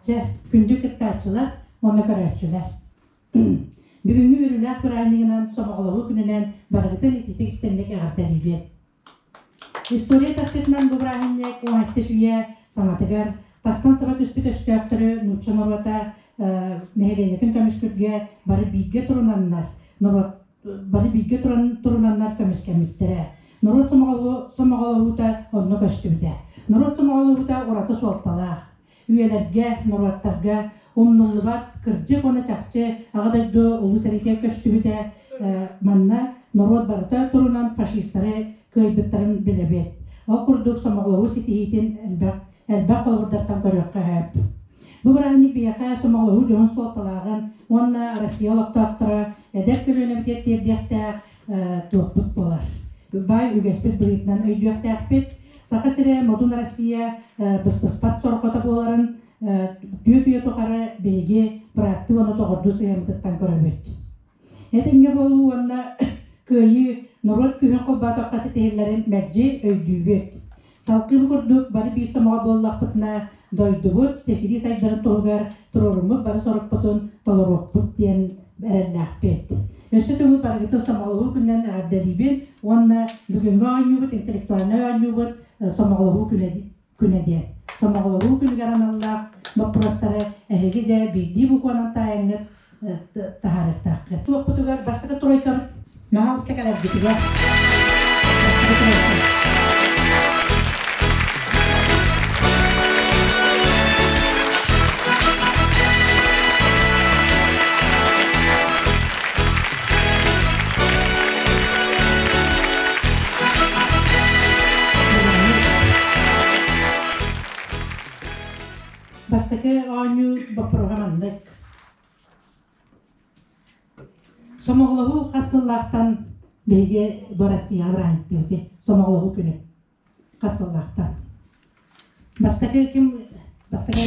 Чэ, күндү кыттааччылар уонна көрөөччүлэр! Бүгүҥҥү үөрүүлээх бырааһынньыгынан Сомоҕолоһуу күнүнэн барыгытын итиитик истиҥник эҕэрдэлиибит! История чахчытынан бу бырааһынньык XVII үйэ саҥатыгар тастан саба түспүт өстөөхтөрү нуучча норуота нэһилиэнньэтин көмүскүүргэ бары бииргэ турунаннар, норуот бары бииргэ туран турунаннар көмүскэммиттэрэ. Норуот сомоҕолоһуута онно көстүбүтэ. Норуот сомоҕолоһуута ураты суолталаах. Үйэлэргэ, норуоттарга умнуллубат кырдьык уонна чахчы Аҕа дойду Улуу сэриитэ көстүбүтэ. Манна норуот барыта турунан фашистары кыайбыттарын билэбит. Ол курдук сомоҕолоһуу ситиһиитин элбэх элбэх холобурдартан көрүөххэ сөп. Бу бырааһынньык биһиэхэ сомоҕолоһуу дьоһун суолталааҕын уонна Россия олохтоохторо эдэр көлүөнэбитигэр тиэрдиэхтээх туохпут буолар. Баай үгэспит быһыытынан өйдүөхтээхпит. Саха сирэ модун Россия быстыспат сорҕото буоларын түөрт үйэ тухары биһиги бырааттыы уонна доҕордуу сыһыаммытыттан көрөбүт. Этэҥҥэ буолуу уонна кыайыы норуот күүһүн холбоотоххо ситиһиллэрин мэлдьи өйдүүбүт. Салгыы бу курдук бары биир сомоҕо буоллахпытына, дойдубут чэчирии сайдарын туһугар туруоруммут бары сорукпутун толоруохпут диэн эрэллээхпит. Өссө төгүл барыгытын сомоҕолоһуу күнүнэн эҕэрдэлиибин уонна бүгүҥҥү оонньуубут интеллектуальнай оонньуубут сомоҕолоһуу күнэ күнэ диэн. Сомоҕолоһуу күнүгэр аналлаах боппуруостары эһиги дьэ биирдии букванан таайаҥҥыт таһаарыахтааххыт. Туохпутугар бастакы тройкабыт Маһалыска кэлэрбитигэр бастакы тройка. Бастакы оонньуу боппуруоһа маннык. Сомоҕолоһуу хас сыллаахтан биһиги бу Россияҕа бырааһынньыктыыбытый? Сомоҕолоһуу күнү хас сыллаахтан? Бастакы ким бастакы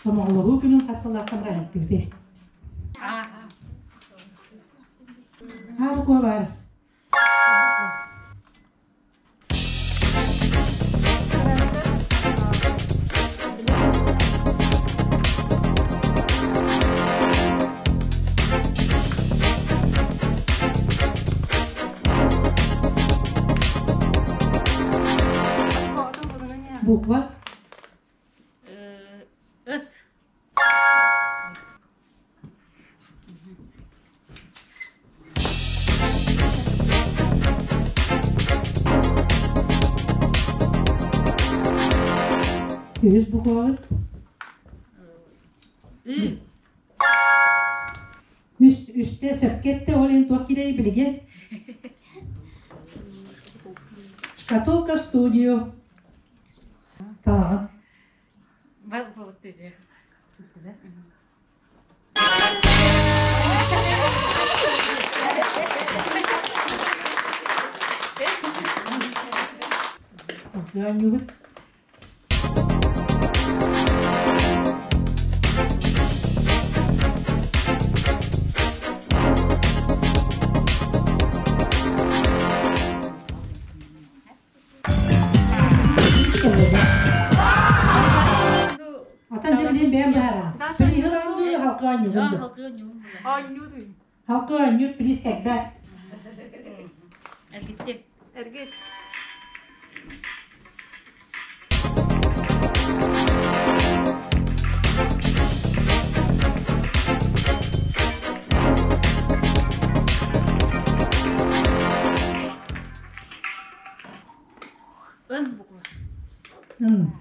Сомоҕолоһуу күнүн хас сыллаахтан бырааһынньыктыыбытый? Аа, бу куо баар. Буква С. Үһүс букваҕыт? Ы. Үс, үстэ сөпкө эттэ, ол иһин туох киирэрий билигин? Шкатулка в студию. Талаҕын. Оонньуубут. Atan дьэ билин бэйэм баһара. Приһылаан дуу, халка оонньуугун дуу? Халка оонньуур приз кэлбэт. Эргиттим. Эргит. Ын буква. Ын.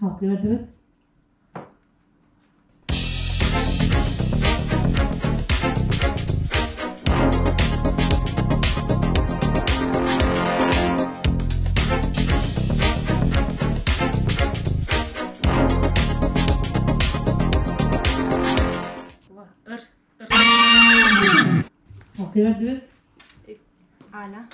Халкыырдыбыт. Ыр. Халкыырдыбыт. Аля.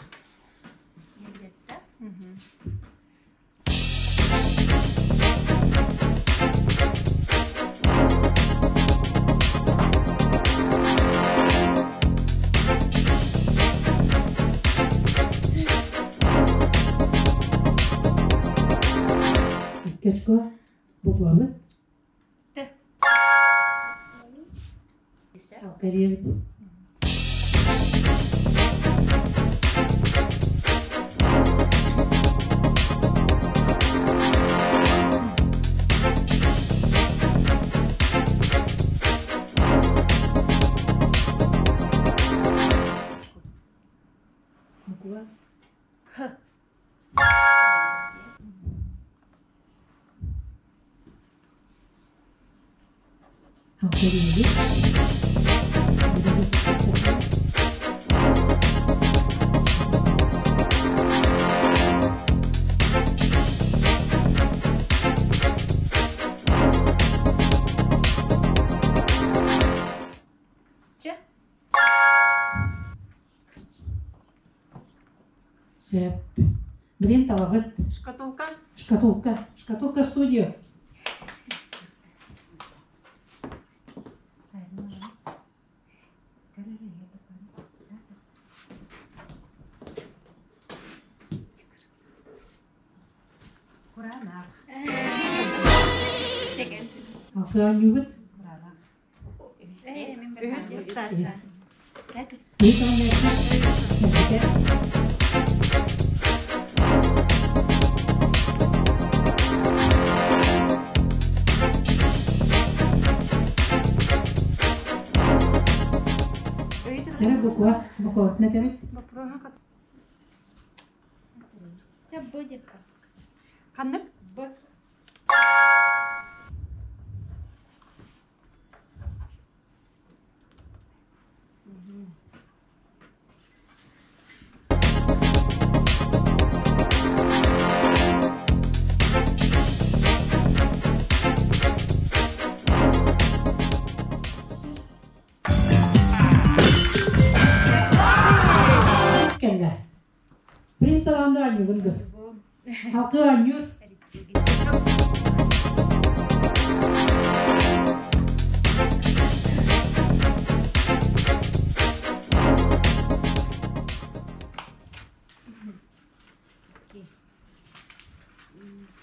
Икки очко буквабыт. Т. Алкариевит. Буква Х. Алкариевит. Ч. Сөп. Блин, талабыт. Шкатулка. Шкатулка. Шкатулка студио. Кураанах. Алкаанньуубут. Үһүс кыттааччы. Үһүс оонньооччу. Кэлбитэ. Кэрэ буква. Букватын этэбит. Ханнык? Б. Кэллэ. Приставанда оонньуугун дуо? Халкы оонньуур.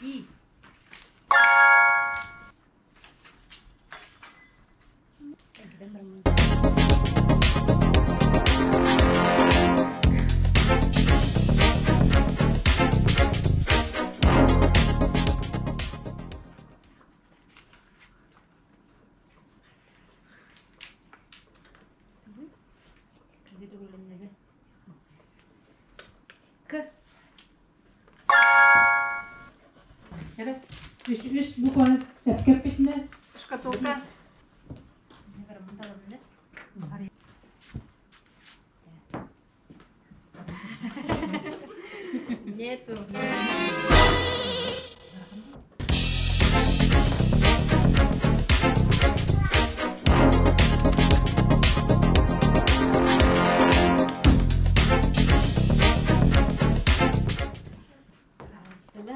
И. К. Эрэ үс үс букваны сөпкө эппитинэ Шкатулка. Нету.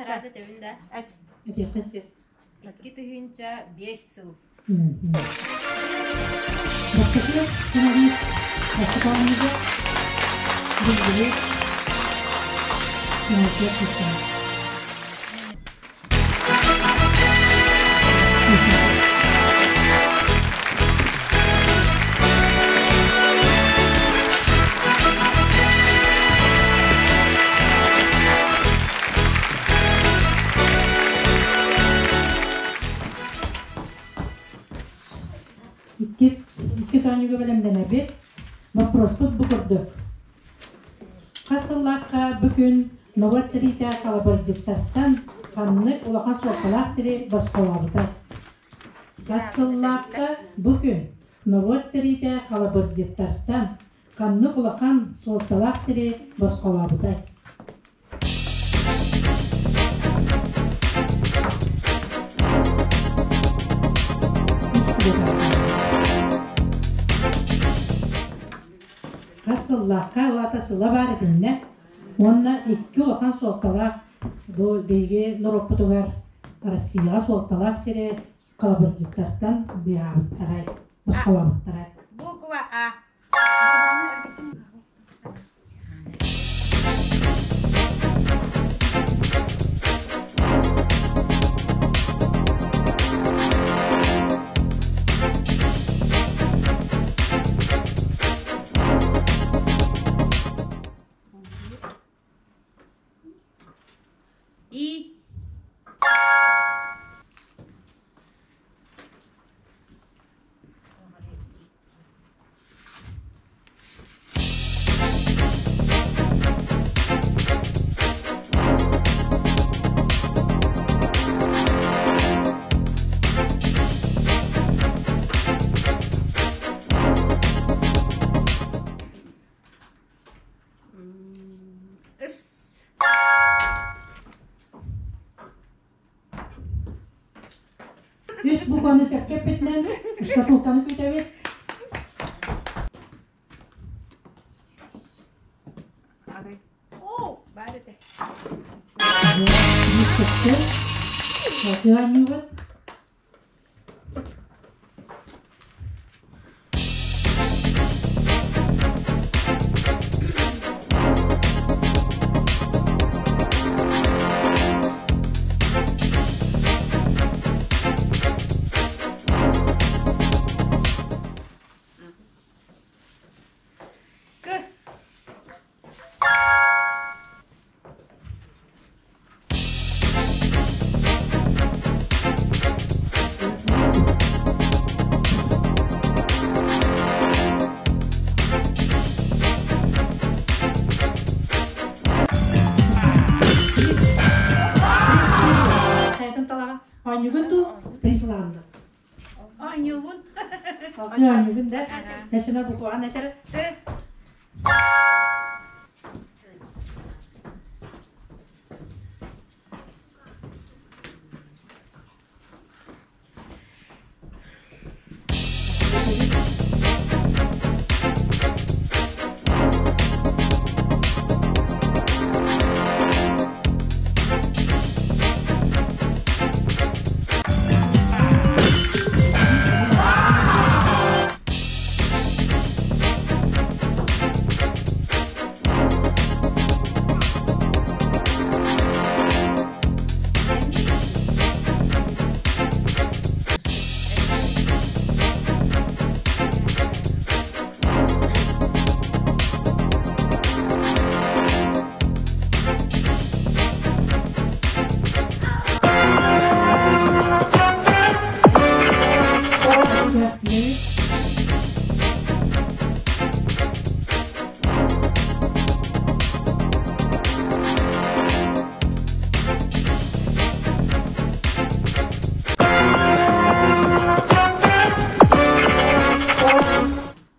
Разы тэбин да. Эт. Этиэххэ сөп. 2005 сыл. Бастакы сценарист бастакы оонньууга билгили Наутия Кустан. Иккис, иккис оонньууга бэлэмнэнэбит. Вопроспут бу курдук. Хас сыллаахха бу күн норуот сэриитэ халабырдьыттартан ханнык улахан суолталаах сири босхолообута? Хас сыллаахха бу күн норуот сэриитэ халабырдьыттартан ханнык улахан суолталаах сири босхолообута? Хас сыллаахха ылата сыла баар итиннэ уонна икки улахан суолталаах бу биһиги норуоппутугар Россияҕа суолталаах сири халабырдьыттартан быыһаабыттара, босхолообуттара. Буква А. И. С. Үс букваны сөпкө эппитинэн шкатулканы күүтэбит. О, баар этэ. Биир сөпкө. Оонньуубут. К. Хайатын талаҕа оонньуугун дуу присланды. Оонньуубун. Салгыы оонньуугун да. Начина букваҕын этэр. Т.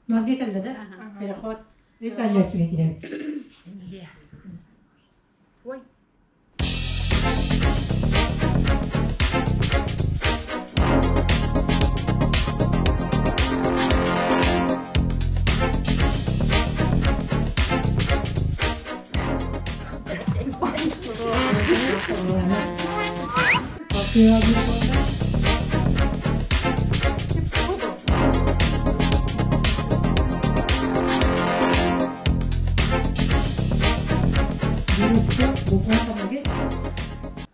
Налга кэллэ да? Переход. Үс оонньооччуга киирэбит. Ой.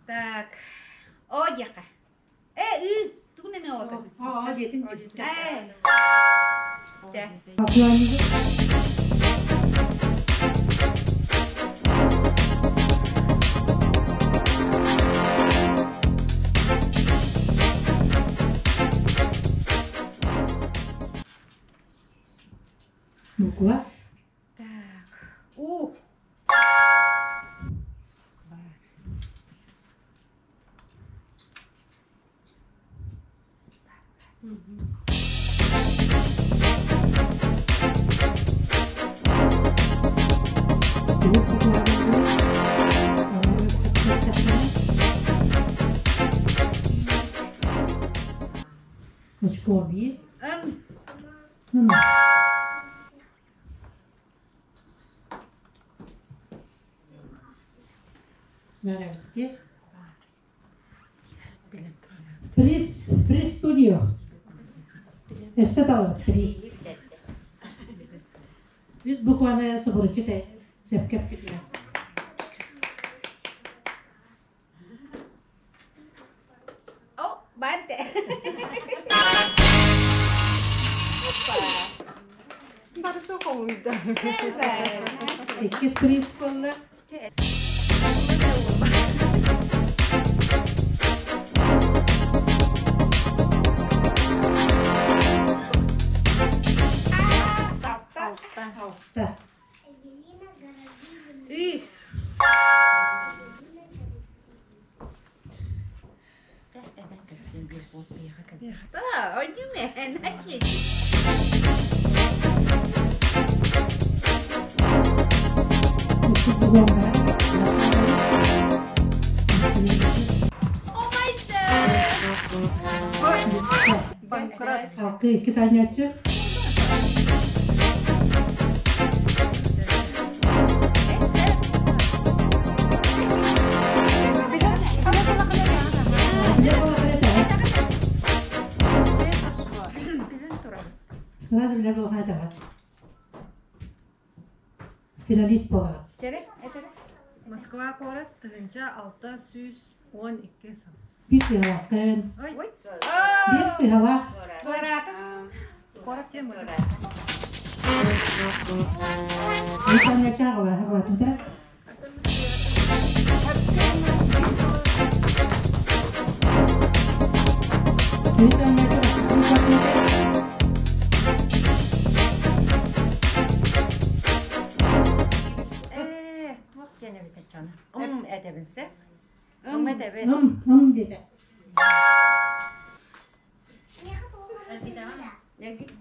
Так. О диэххэ. Э, ы, тугун эмэ ота. Оо, диэтин. Э. Чэ. Буква. Так. У. Очко биир. Н. Н. Баар Приз, приз студио. Өссө талабыт приз. Үс букваны субуруччу сөпкө эппитинэ. О, барте. Барыта хомуйда. Иккис приз буолла. Алта. И. Да, ойнюме, начи. Банкрат. Алты икки санньааччы. Сразу билэр буолахана таҕат. Финалист буолаҕыт. Москва куорат 1612 сыл. Биир сыһалааххын. Ой. Биир сыһалаах. Куорат диэн буолар. Биир санньааччы аҕалаатын тара. Биир санньааччы Ээ, туох диэн эбитэ дьоно? Ым этэбинсэ. Ым этэбин. Ым, ым диэтэ.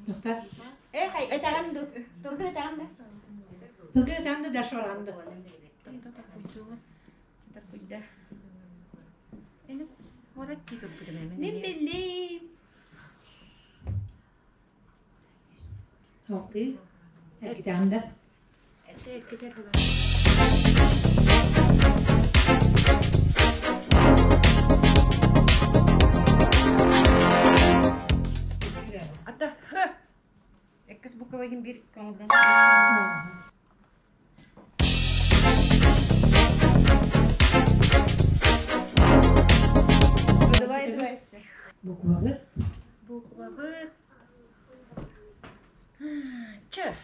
Достар. Э, хай, этаҕын ду. Тылгы этаҕын да. Тылгы этаҕын да даш бараҕын да. Мин биллим. Алты. Эргитаҕын да. Ата, х. Эккис буква ким бир көңүлден. Давай, давай. Буквабыт. Буквабыт. Ч.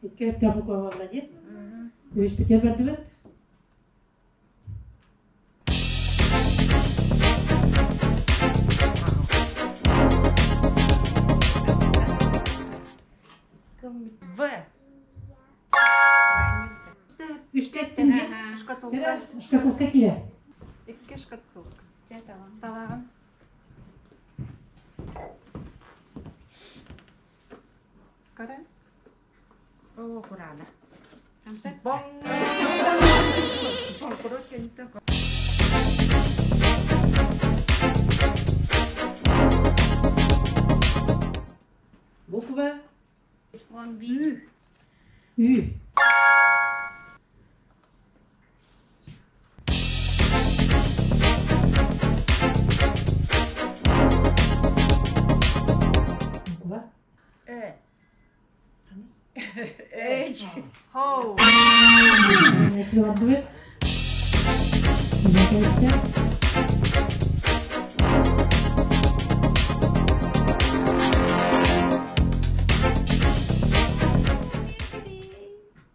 Икки өттө буква буолла дии. Үһүспүтүгэр бардыбыт. В. Үстэ эттин дии. Шкатулка. Шкатулка киирэр. Икки шкатулка. Талаҕын. Кара. О, курана. Боң. Банкрот кентэ. Буква Он би. Ү. Буква Э. Эч. Хоу. Бардыбыт.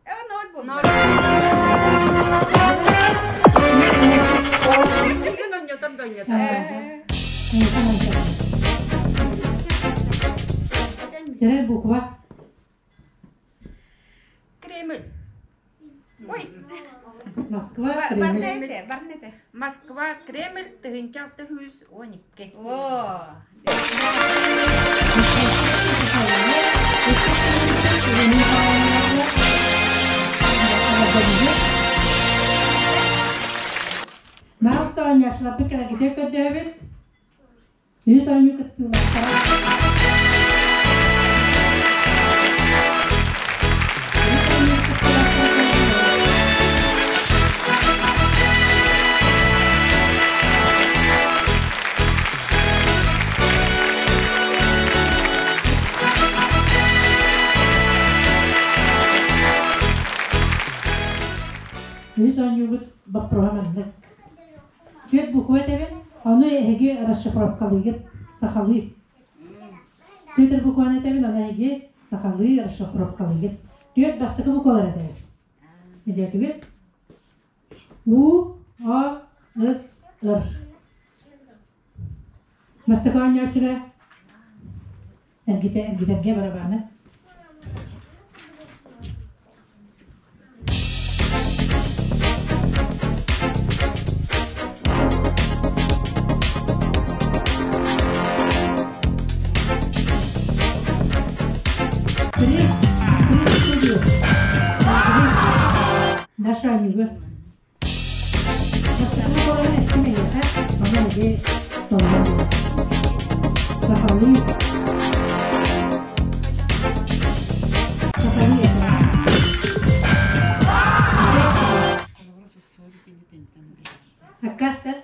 Э, ноль был. Ноль. Терер буква. Кремль. Ой, Москва, Кремль. Барнете, барнете. Москва, Кремль, 1612. О. Мауста оонньоочуларбыт кэлэргитэ көрдөөбүт. Үс оонньуу кыттыылаахтара. Үс оонньуу кыттыылаахтара. Үһүс оонньуубут боппуруоһа маннык. Түөрт буква этэбин, ону эһиги расшифровкалыыгыт сахалыы. Түөрт букваны этэбин, ону эһиги сахалыы расшифровкалыыгыт. Түөрт бастакы буквалар этэбин. Өйдөөтүгүт? У, О, С, Р. Бастакы оонньооччуга эргитэ эргитэргэ барабааны. Три, три студию. Даша оонньууга. Бастакы буоларын эттим эйиэхэ, ону эһиги толорон буолар. Сахалыы. Сахалыы этэ. Аккаста.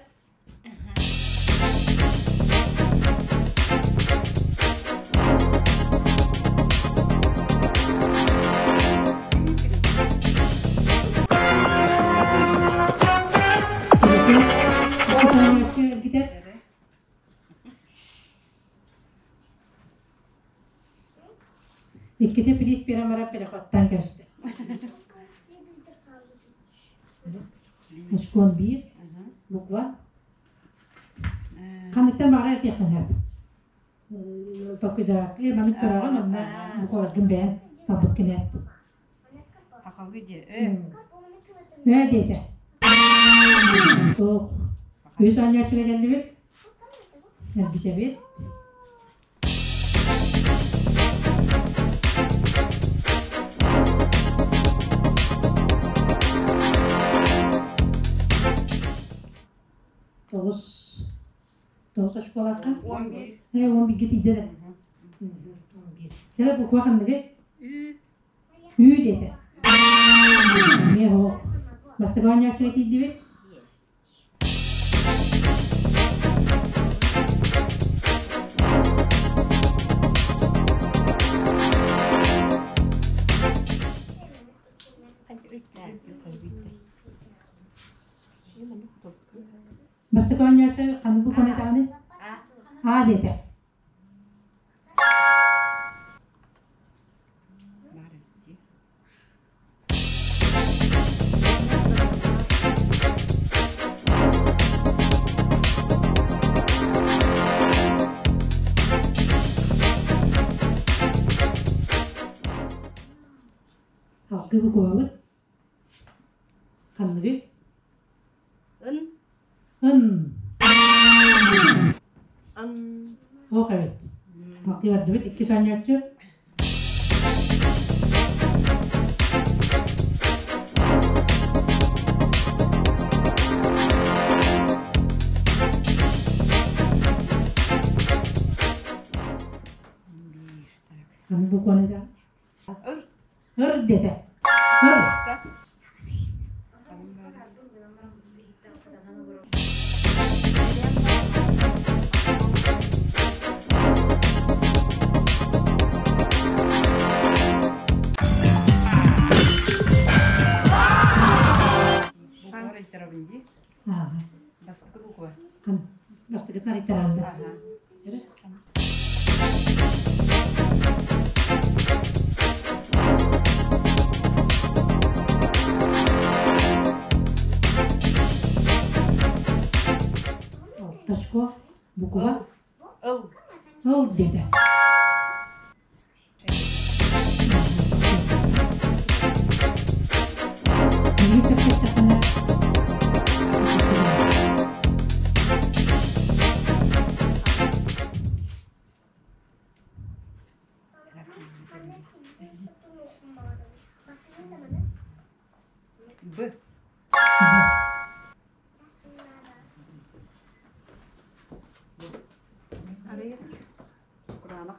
Эргитэр. Иккитэ приз биэрэн баран переходтан көстө. Очкон биир буква. Ханныктан баҕара этиэххин сөп. Толкуйдаабакка маннык көрөҕүн онно букваларгын бэйэн талбыккын эт. Хахалыы диэ. Э. Э диэтэ. Суох. Үс оонньооччуга кэллибит. Эргитэбит. Тоҕус тоҕус очколаахха? 11. 11-ге тиийдэ да. 11. Чэ, буква ханныгый? Ү. Ү диэтэ. Эмиэ оһох. Бастакы оонньооччуга тиийдибит. Бастакы оонньооччу ханнык букваны этэҕиний? А диэтэ. Алтыы буквабыт ханныгый? Ын. Ын. Ын. Ох эбит. Алтыы бардыбыт. Иккис оонньооччу. Ханнык букваны да? Ыр. Ыр диэтэ. Ыр. Буквалар ыйтарабын дии. Бастакы буква. Бастакытын ыйтаранда. Алтачко буква Ыл. Ыл диэтэ. Б. Кураанах.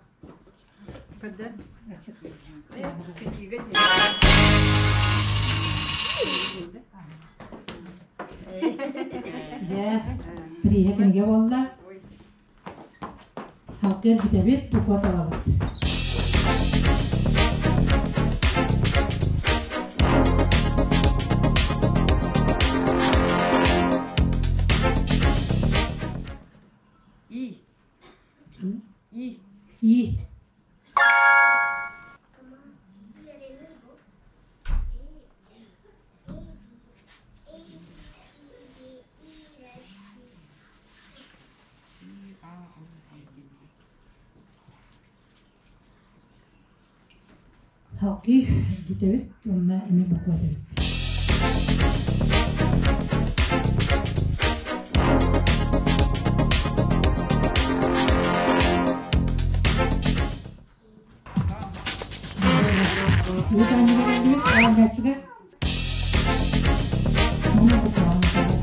Көрдөр. Кэтиигэ Дьэ, прииһэ кинигэ буолла. Халкыар бүтэбит, буква талабыт. Халкы гитебит, онна эми буква этэбит. Үс аанньыга кэллибит, аанньааччыга. Уонна букваҕын этэҕин.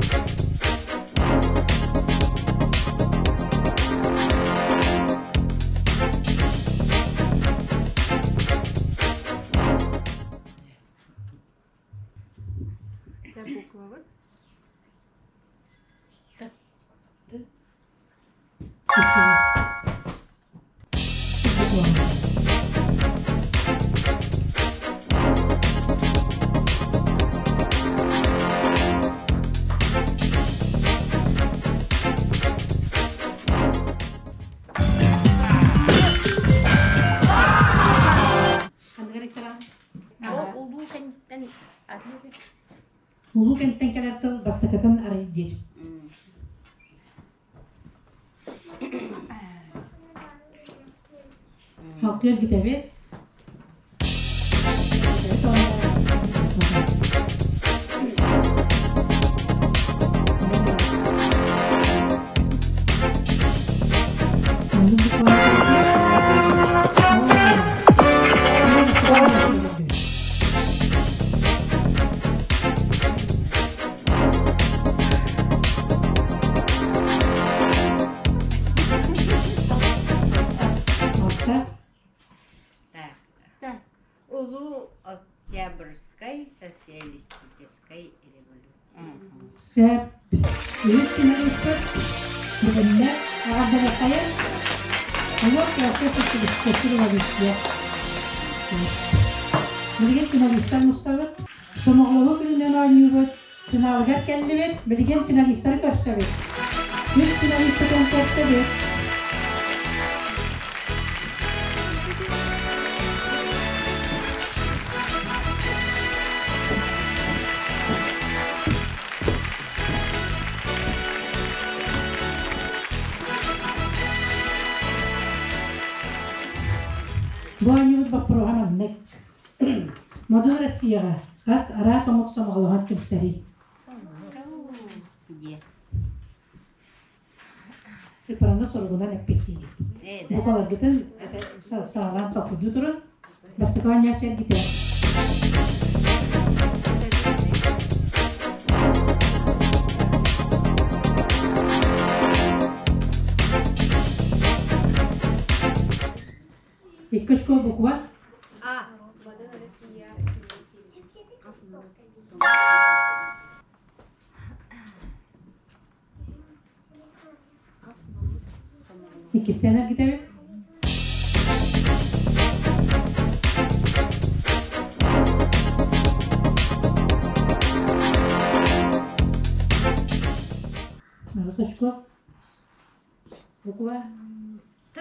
Т буквабыт. Т. Т. Улуу кэнниттэн Улуу кэнтэн кэлэр тыл бастакытын арый диир. Халкыар бүтэбит. Так. Улуу Октябрьскай социалистическай революция. Сөп. Үһүс финалистар бүгүннэ аҕардалахайын Улуу Октябрьскай социалистическай революция. Билигин финалистар мустабыт. Сомоҕолоһуу күнүнэн оонньуубут. Финалыгар кэллибит, билигин финалистары көрсөбүт. Үс финалистытын көрсөбүт. Бу оонньуубут боппуруоһа маннык. Модун Россияҕа хас араас омук сомоҕолоһон түмсэрий? Сыппараны суругунан эппиттиигит. Букаларгытын саалаан толкуйдуу турун. Бастакы оонньооччу эргитэ. Икки очко буква А. Иккистээн эргитэбит. Аҕыс очко. Буква Т.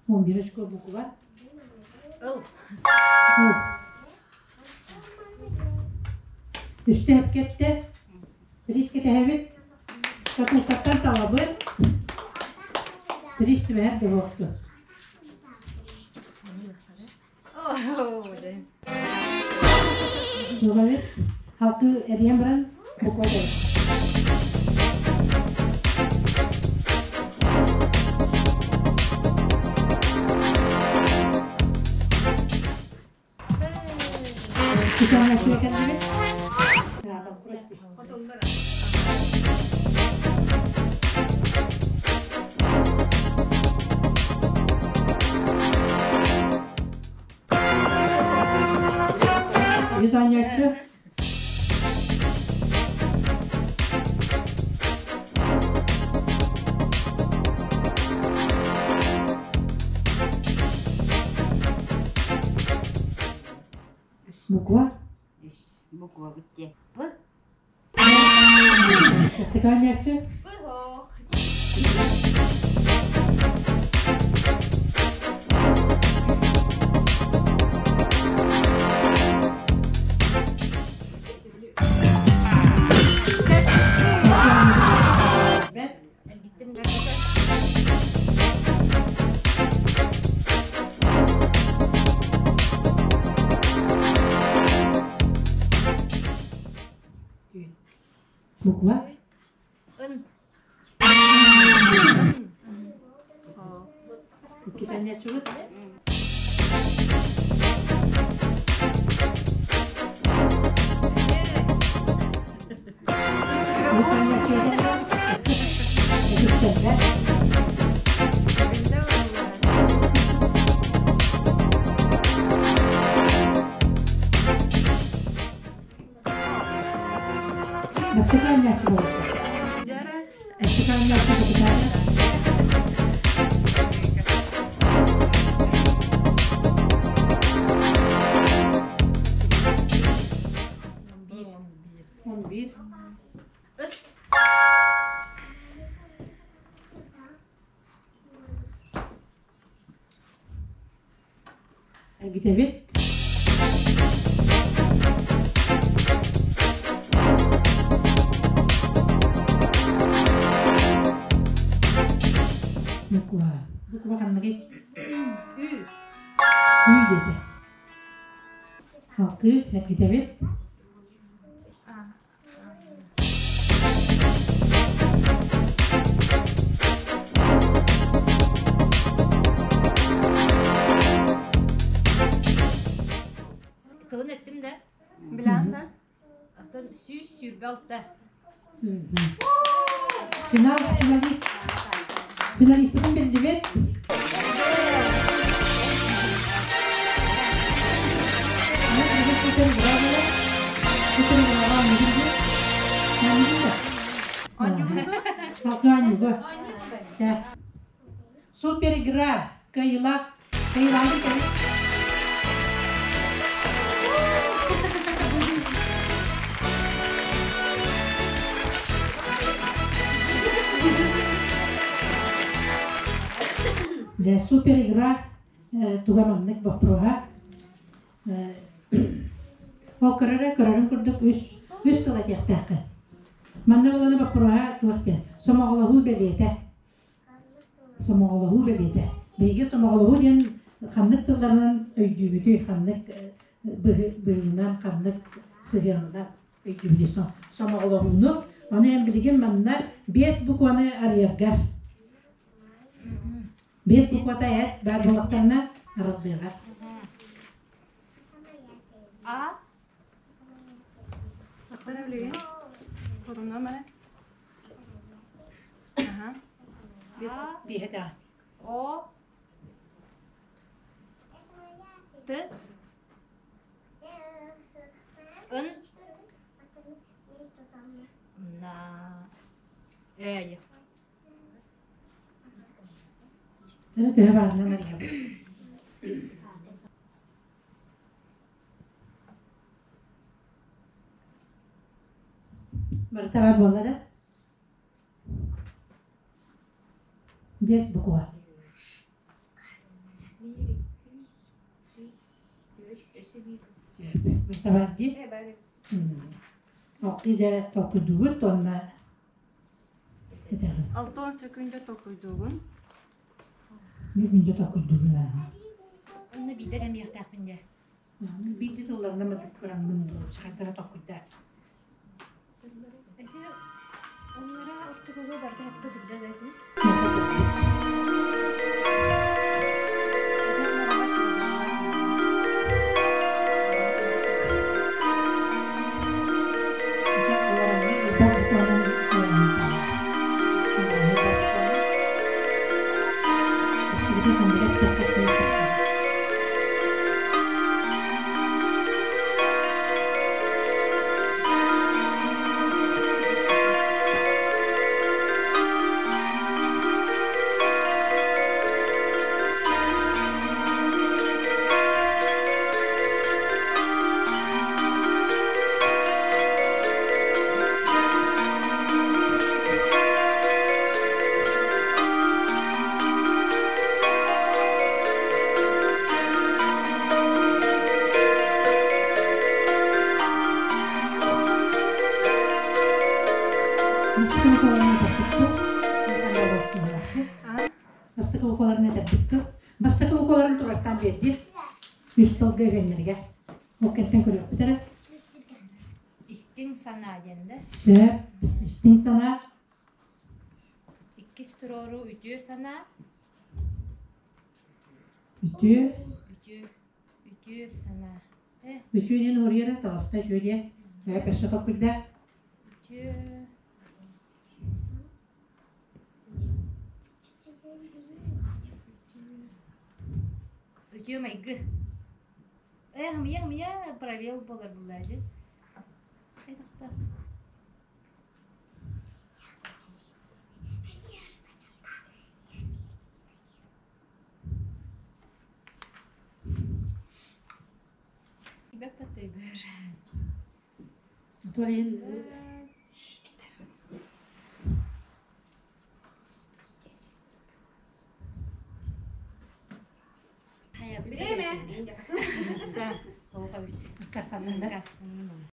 11 очко буква. Ыл. Үстэ эпкетте Рис кэтэһэбит, шкатулкаттан талабыт, рис түбэһэр да буолту. Суох эбит. Халты эрийэн баран буква этэбит. Кичэҕэ кэллибит. Үс оонньооччу Буква? Буква где? П. Ыстыкаанньааччы? П. Эттим да. Буква. Ын. Иккис анньааччыбыт. Үс анньааччыбыт. Этиттэрдэ. Бастакы анньааччы буолбута. Бастакы анньааччы капитана. 11. Ыс. Эргитэбит. Буква. Буква ханныгый? Ү. Үй диэтэ. Алтыы эргитэбит. Тылын эттим да. Билэн да? Атын 126. Финал, финалист. Финалиспытын биллибит. Супер игра! Кыайыылаах! Кыайыылаахын кэлин. Дьэ, супер игра туга маннык боппуруоһа. Ол көрөрө көрөрүн курдук үс үс тыл этиэхтээххин. Манна буоланы боппуруоһа туох диэн сомоҕолоһуу бэлиэтэ. Сомоҕолоһуу бэлиэтэ. Биһиги сомоҕолоһуу диэн ханнык тылларынан өйдүүбүтүй, ханнык быһыынан, ханнык сыһыанынан өйдүүбүтүй сомоҕолоһууну. Ону эн билигин манна биэс букваны арыйаргар биэс буквата эт баар буоллахтарына арыллыаҕа. А. Сахара билигин. Хотунна мане. Аха. А. Биэһэ даҕаны. О. Т. Н. На. Э. Төһө төһө баарынан арыйабыт. Барыта баар буолла да? Биэс буква. Барыта баар дии. Алтыы дьэ толкуйдуубут уонна этэҕин. Алтан сөкүндэ толкуйдуугун. Биир күндэ толкуйдуубун ааһа. Онно биирдэ кэмиэхтээхпин дьэ. Биирдэ тылларынан мадык көрөммүн хайдара толкуйдаа. Эти оннара ортокуга барыта хаппа дьылда да ити. Этэрбит тыл. Бастакы букваларын турартаан биэрдиир. Үс тылга үһүөннэригэр. Ол кэнтэн көрүөхпүт эрэ. Истиҥ санаа диэн да. Сөп. Истиҥ санаа. Иккис туруору үтүө санаа. Үтүө. Үтүө. Үтүө санаа. Үтүө диэн уһуруйара таҕыста үтүө диэн. Ээ, өссө толкуйда. Үтүө. Үтүө майгы. Э, мия, мия, пробел болар буллаады. Э, тоқта. Анатолийын Хайа, Бириэмэ. Кастаннан да. Кастаннан.